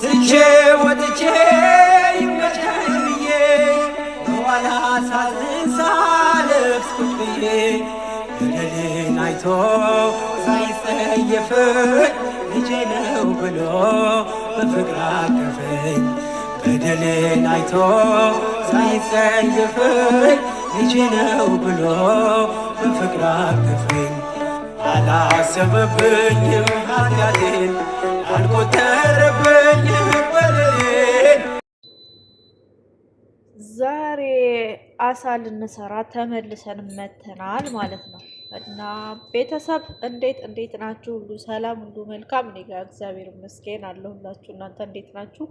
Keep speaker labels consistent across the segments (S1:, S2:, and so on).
S1: ትቼ ወጥቼ ይመቸኝ ብዬ በኋላ ሳዝን ሳለቅስ ቁጭ ብዬ በደሌን አይቶ ሳይጸየፈኝ ልጄ ነው ብሎ በፍቅር አቀፈኝ። በደሌን አይቶ ሳይጸየፈኝ ልጄ ነው ብሎ በፍቅር አቀፈኝ። አላሰበብኝም ኃጢአቴን አልቆጠረብኝም በደሌን።
S2: ዛሬ አሳ ልንሰራ ተመልሰን መተናል ማለት ነው። እና ቤተሰብ እንዴት እንዴት ናችሁ? ሁሉ ሰላም፣ ሁሉ መልካም። እኔ ጋር እግዚአብሔር ይመስገን አለሁላችሁ። እናንተ እንዴት ናችሁ?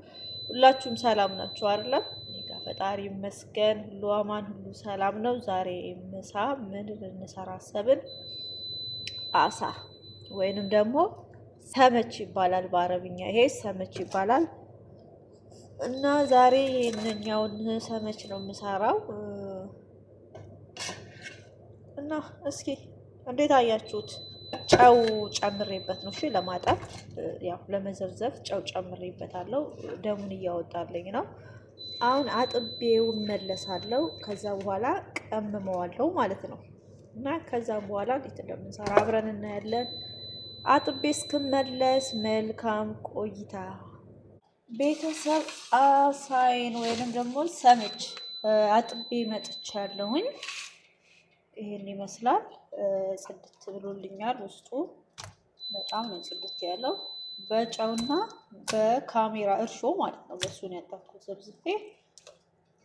S2: ሁላችሁም ሰላም ናችሁ አይደለም? እኔ ጋር ፈጣሪ ይመስገን ሁሉ አማን፣ ሁሉ ሰላም ነው። ዛሬ ምሳ ምን ልንሰራ አሰብን? አሳ ወይንም ደግሞ سمك ይባላል በአረብኛ። ይሄ سمك ይባላል። እና ዛሬ ይሄንኛውን سمك ነው የምሰራው። እና እስኪ እንዴት አያችሁት? ጨው ጨምሬበት ነው። እሺ ለማጠብ ያው ለመዘፍዘፍ ጨው ጨምሬበታለሁ። ደሙን እያወጣልኝ ነው። አሁን አጥቤው እመለሳለሁ። ከዛ በኋላ ቀምመዋለሁ ማለት ነው። እና ከዛም በኋላ እንዴት እንደምንሰራ አብረን እናያለን። አጥቤ እስክመለስ መልካም ቆይታ። ቤተሰብ አሳይን ወይንም ደግሞ سمك አጥቤ መጥቻለሁኝ። ይሄን ይመስላል። ጽድት ብሎልኛል። ውስጡ በጣም ነው ጽድት ያለው በጨውና በካሜራ እርሾ ማለት ነው። በሱ ነው ያጠብኩት ዘብዝፌ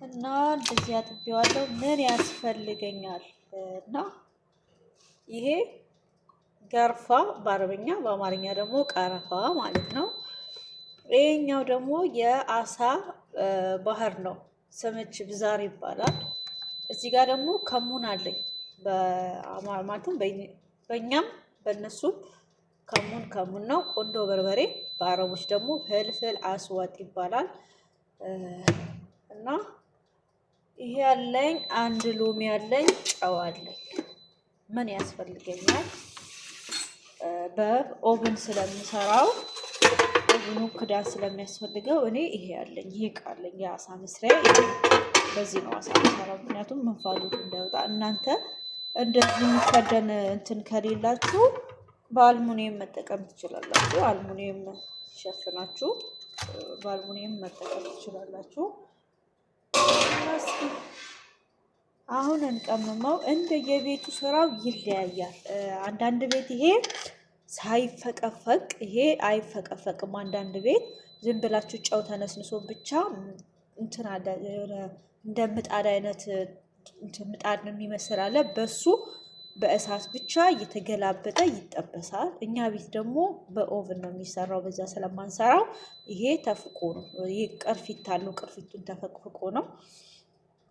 S2: እና እንደዚህ አጥቤዋለሁ። ምን ያስፈልገኛል እና ይሄ ገርፋ በአረበኛ በአማርኛ ደግሞ ቀረፋ ማለት ነው። ይሄኛው ደግሞ የአሳ ባህር ነው፣ سمك بزار ይባላል። እዚህ ጋር ደግሞ ከሙን አለኝ ማለትም በእኛም በእነሱም ከሙን ከሙን ነው። ቆንዶ በርበሬ በአረቦች ደግሞ فلفل أسود ይባላል። እና ይሄ ያለኝ አንድ ሎሚ ያለኝ ጨው አለኝ። ምን ያስፈልገኛል? በ oven ስለምሰራው oven ኑ ክዳን ስለሚያስፈልገው እኔ ይሄ ያለኝ ይሄ ቃለኝ የአሳ መስሪያ በዚህ ነው አሳ የምሰራው። ምክንያቱም እንፋሎቱ እንዳይወጣ። እናንተ እንደዚህ የሚከደን እንትን ከሌላችሁ በአልሙኒየም መጠቀም ትችላላችሁ። አልሙኒየም ሸፍናችሁ በአልሙኒየም መጠቀም ትችላላችሁ። አሁን እንቀምመው። እንደ የቤቱ ስራው ይለያያል። አንዳንድ ቤት ይሄ ሳይፈቀፈቅ ይሄ አይፈቀፈቅም። አንዳንድ ቤት ዝም ብላችሁ ጨው ተነስንሶ ብቻ እንትን አለ እንደ ምጣድ አይነት ምጣድ ነው የሚመስል አለ። በሱ በእሳት ብቻ እየተገላበጠ ይጠበሳል። እኛ ቤት ደግሞ በ oven ነው የሚሰራው። በዛ ስለማንሰራው ይሄ ተፍቆ ነው። ይሄ ቅርፊት አለው። ቅርፊቱን ተፈቅፍቆ ነው።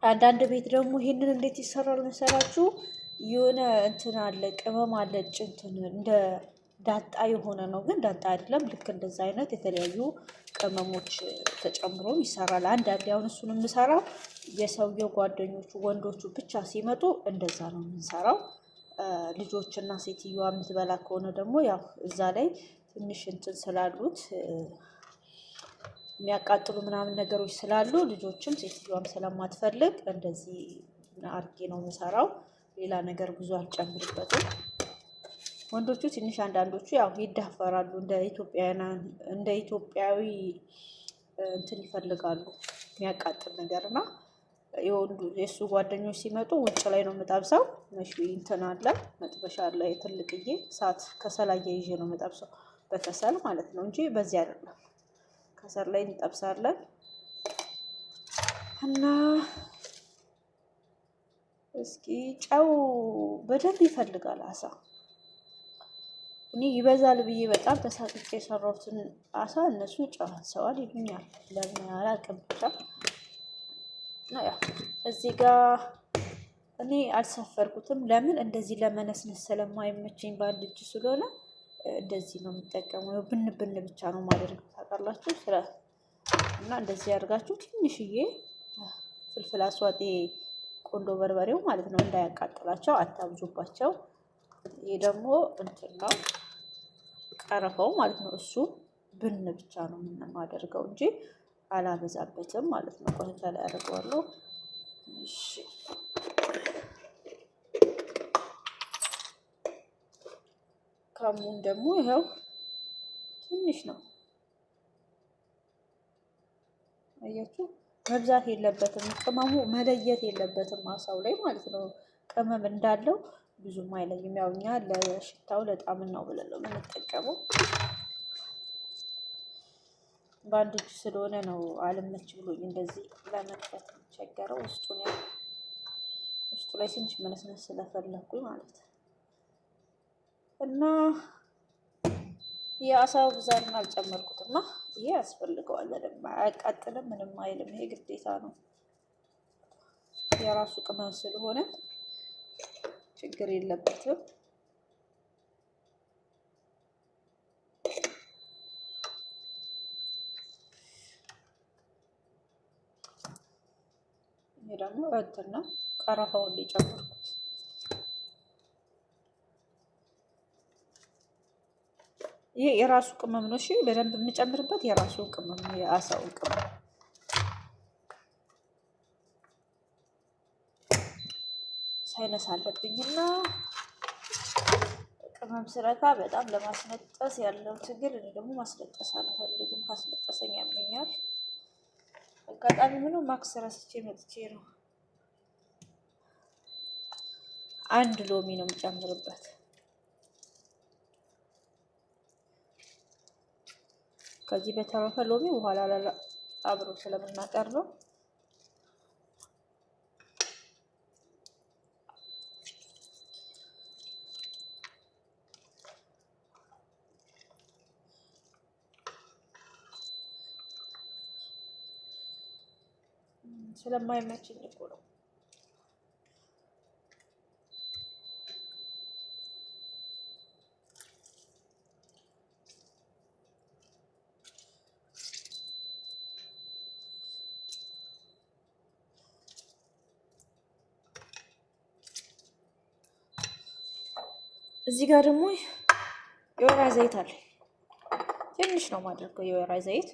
S2: አንዳንድ ቤት ደግሞ ይሄንን እንዴት ይሰራል መሰላችሁ? የሆነ እንትን አለ፣ ቅመም አለ፣ እንትን እንደ ዳጣ የሆነ ነው፣ ግን ዳጣ አይደለም። ልክ እንደዛ አይነት የተለያዩ ቅመሞች ተጨምሮ ይሰራል። አንዳንዴ አሁን እሱን የምሰራው የሰውየው ጓደኞቹ ወንዶቹ ብቻ ሲመጡ እንደዛ ነው የምንሰራው። ልጆችና ሴትዮዋ የምትበላ ከሆነ ደግሞ ያው እዛ ላይ ትንሽ እንትን ስላሉት የሚያቃጥሉ ምናምን ነገሮች ስላሉ ልጆችም ሴትዮዋም ስለማትፈልግ እንደዚህ አርጌ ነው የምሰራው። ሌላ ነገር ብዙ አልጨምርበትም። ወንዶቹ ትንሽ አንዳንዶቹ ያው ይዳፈራሉ። እንደ ኢትዮጵያዊ እንትን ይፈልጋሉ የሚያቃጥል ነገር እና የወንዱ የእሱ ጓደኞች ሲመጡ ውጭ ላይ ነው የምጠብሰው። መሽ እንትን አለ መጥበሻ አለ የትልቅዬ እሳት ከሰል አያይዤ ነው የምጠብሰው፣ በከሰል ማለት ነው እንጂ በዚህ አይደለም። ከሰል ላይ እንጠብሳለን እና እስኪ ጨው በደንብ ይፈልጋል አሳ። እኔ ይበዛል ብዬ በጣም ተሳቅቄ የሰራሁትን አሳ እነሱ ጨው አንሰዋል ይሉኛል። ለምን አላውቅም ብቻ ያው እዚህ ጋር እኔ አልሰፈርኩትም። ለምን እንደዚህ ለመነስነስ ስለማይመቸኝ በአንድ እጅ ስለሆነ እንደዚህ ነው የምጠቀመው። ብን ብን ብቻ ነው ማደርገው ታውቃላችሁ። ስለ እና እንደዚህ አድርጋችሁ ትንሽዬ ፍልፍል አስዋጤ ቆንዶ በርበሬው ማለት ነው እንዳያቃጥላቸው አታብዙባቸው። ይሄ ደግሞ እንትን ነው ቀረፈው ማለት ነው። እሱ ብን ብቻ ነው የምናደርገው እንጂ አላበዛበትም ማለት ነው። ቆይ ከላይ አደርገዋለሁ። እሺ ከሙን ደግሞ ይኸው ትንሽ ነው አያችሁ፣ መብዛት የለበትም ቅመሙ መለየት የለበትም አሳው ላይ ማለት ነው። ቅመም እንዳለው ብዙም አይለይም። ያው እኛ ለሽታው ለጣዕም ነው ብለን ነው የምንጠቀመው። በአንድ እጅ ስለሆነ ነው አልመች ብሎኝ እንደዚህ ለመክፈት የሚቸገረው። ውስጡን ያው ውስጡ ላይ ትንሽ መነስነስ ስለፈለኩኝ ማለት ነው። እና የአሳው ብዛትን አልጨመርኩትማ። ይሄ ያስፈልገዋል በደንብ አያቃጥልም፣ ምንም አይልም። ይሄ ግዴታ ነው፣ የራሱ ቅመም ስለሆነ ችግር የለበትም። ይሄ ደግሞ እንትን ነው ቀረፋውን የጨመርኩት። ይሄ የራሱ ቅመም ነው። እሺ በደንብ የምጨምርበት የራሱ ቅመም ነው፣ የአሳው ቅመም። sinus አለብኝና ቅመም ስረካ በጣም ለማስነጠስ ያለው ትግል፣ እኔ ደግሞ ማስነጠስ አልፈልግም። ካስነጠሰኝ ያመኛል። አጋጣሚ ሆኖ ማክስ ረስቼ መጥቼ ነው። አንድ ሎሚ ነው የምጨምርበት። ከዚህ በተረፈ ሎሚ በኋላ አብሮ ስለምናቀርበው ስለማይመችኝ እኮ ነው። እዚህ ጋር ደግሞ የወይራ ዘይት አለ። ትንሽ ነው ማድረገው የወይራ ዘይት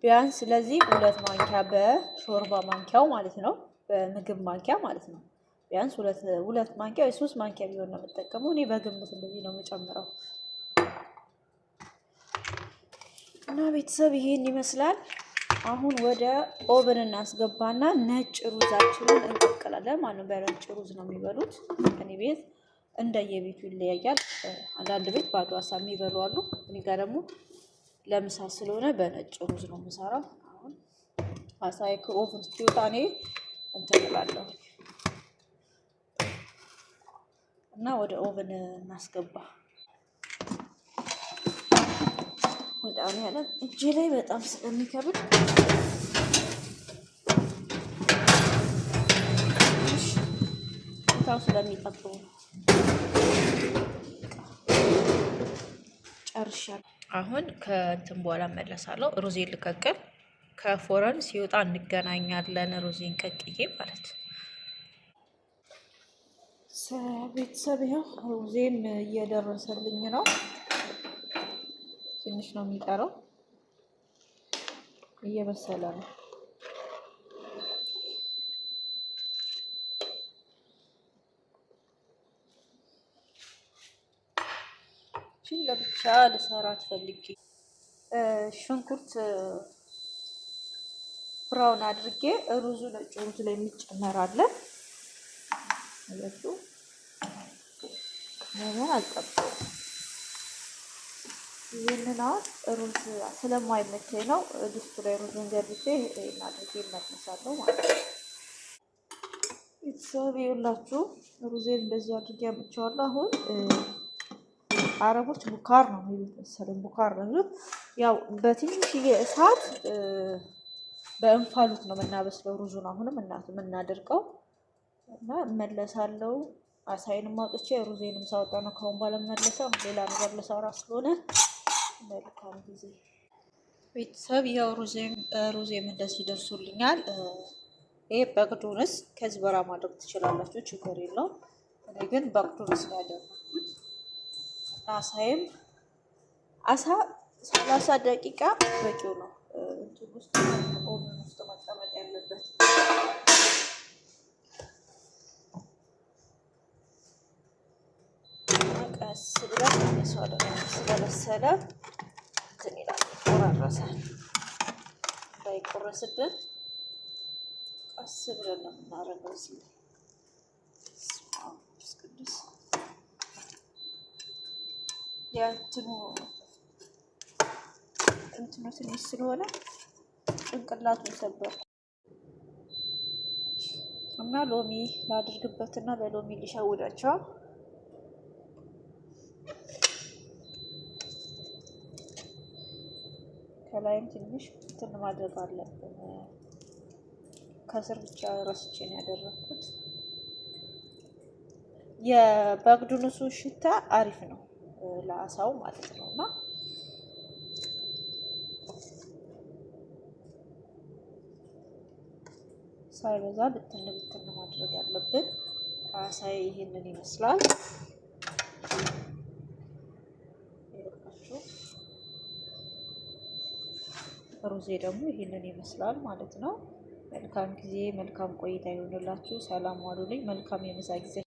S2: ቢያንስ ለዚህ 2 ማንኪያ በሾርባ ማንኪያው ማለት ነው፣ በምግብ ማንኪያ ማለት ነው። ቢያንስ 2 ማንኪያ ወይ 3 ማንኪያ ቢሆን ነው የምጠቀመው። እኔ በግምት እንደዚህ ነው የምጨምረው። እና ቤተሰብ ይሄን ይመስላል። አሁን ወደ oven እናስገባና ነጭ ሩዛችንን እንቀቅላለን ማለት ነው። በነጭ ሩዝ ነው የሚበሉት እኔ ቤት እንደየቤቱ ይለያያል። አንዳንድ ቤት ባዶ አሳ የሚበሉ አሉ። እኔ ጋር ደግሞ ለምሳ ስለሆነ በነጭ ሩዝ ነው የምሰራው። አሁን አሳዬ ከ oven እስኪወጣ እኔ እንትን እላለሁ እና ወደ oven እናስገባ። በጣም ያለ እጄ ላይ በጣም ስለሚከብድ ቦታው ስለሚጠብው ነው። ጨርሻለሁ። አሁን ከእንትን በኋላ መለሳለሁ። ሩዜን ልቀቅል። ከ فرن ሲወጣ እንገናኛለን። ሩዜን ቀቅዬ ማለት ቤተሰብ ይኸው ሩዜም እየደረሰልኝ ነው። ትንሽ ነው የሚቀረው፣ እየበሰለ ነው። ይችን ለብቻ ልሰራት ፈልጌ ሽንኩርት brown አድርጌ ሩዙ ነጭ ሩዝ ላይ የሚጨመር አለ። አያችሁ ቅመሙን አልጠበውም። ይህንን አሁን ሩዝ ስለማይመቸኝ ነው ድስቱ ላይ ሩዙን ገልብጬ ይሄን አድርጌ እመለሳለሁ ማለት ነው። ቤተሰብ ይኸውላችሁ ሩዜን እንደዚህ አድርጌ አምጥቼዋለሁ። አሁን አረቦች بخار ነው የሚሉት መሰለኝ፣ بخار ነው የሚሉት። ያው በትንሽዬ እሳት በእንፋሎት ነው የምናበስለው ሩዙን። አሁንም እናት የምናደርቀው እና እመለሳለሁ። አሳይንም አውጥቼ ሩዜንም ሳወጣ ነው ከአሁን በኋላ መለሰው። ሌላ ነገር ልሰራ ስለሆነ መልካም ጊዜ ቤተሰብ። ያው ሩዜም እንደዚህ ደርሶልኛል። ይሄ بقدونس كزبرة ማድረግ ትችላላችሁ፣ ችግር የለውም። እኔ ግን بقدونس ነው ያደረኩት። አሳይም አሳ 30 ደቂቃ በቂው ነው። እንትን ውስጥ oven ውስጥ መቀመጥ ያለበት። ቀስ ብለን እናነሳዋለን። ስለበሰለ እንትን ይላል፣ ይቆራረሳል። እንዳይቆረስብን ቀስ ብለን ነው የምናደርገው። እዚህ ላይ ቅዱስ የእንትኑ እንትኑ ትንሽ ስለሆነ ጭንቅላቱን ሰበርኩ እና ሎሚ ላድርግበትና በሎሚ ሊሸውዳቸው። ከላይም ትንሽ እንትን ማድረግ አለብን። ከስር ብቻ ረስቼ ነው ያደረግኩት። የበግዱንሱ ሽታ አሪፍ ነው ለአሳው ማለት ነው። እና ሳይበዛ ብትን ብትን ማድረግ ያለብን። አሳይ ይህንን ይመስላል። ሩዜ ደግሞ ይህንን ይመስላል ማለት ነው። መልካም ጊዜ፣ መልካም ቆይታ ይሆንላችሁ። ሰላም ዋሉልኝ። መልካም የምሳ ጊዜ።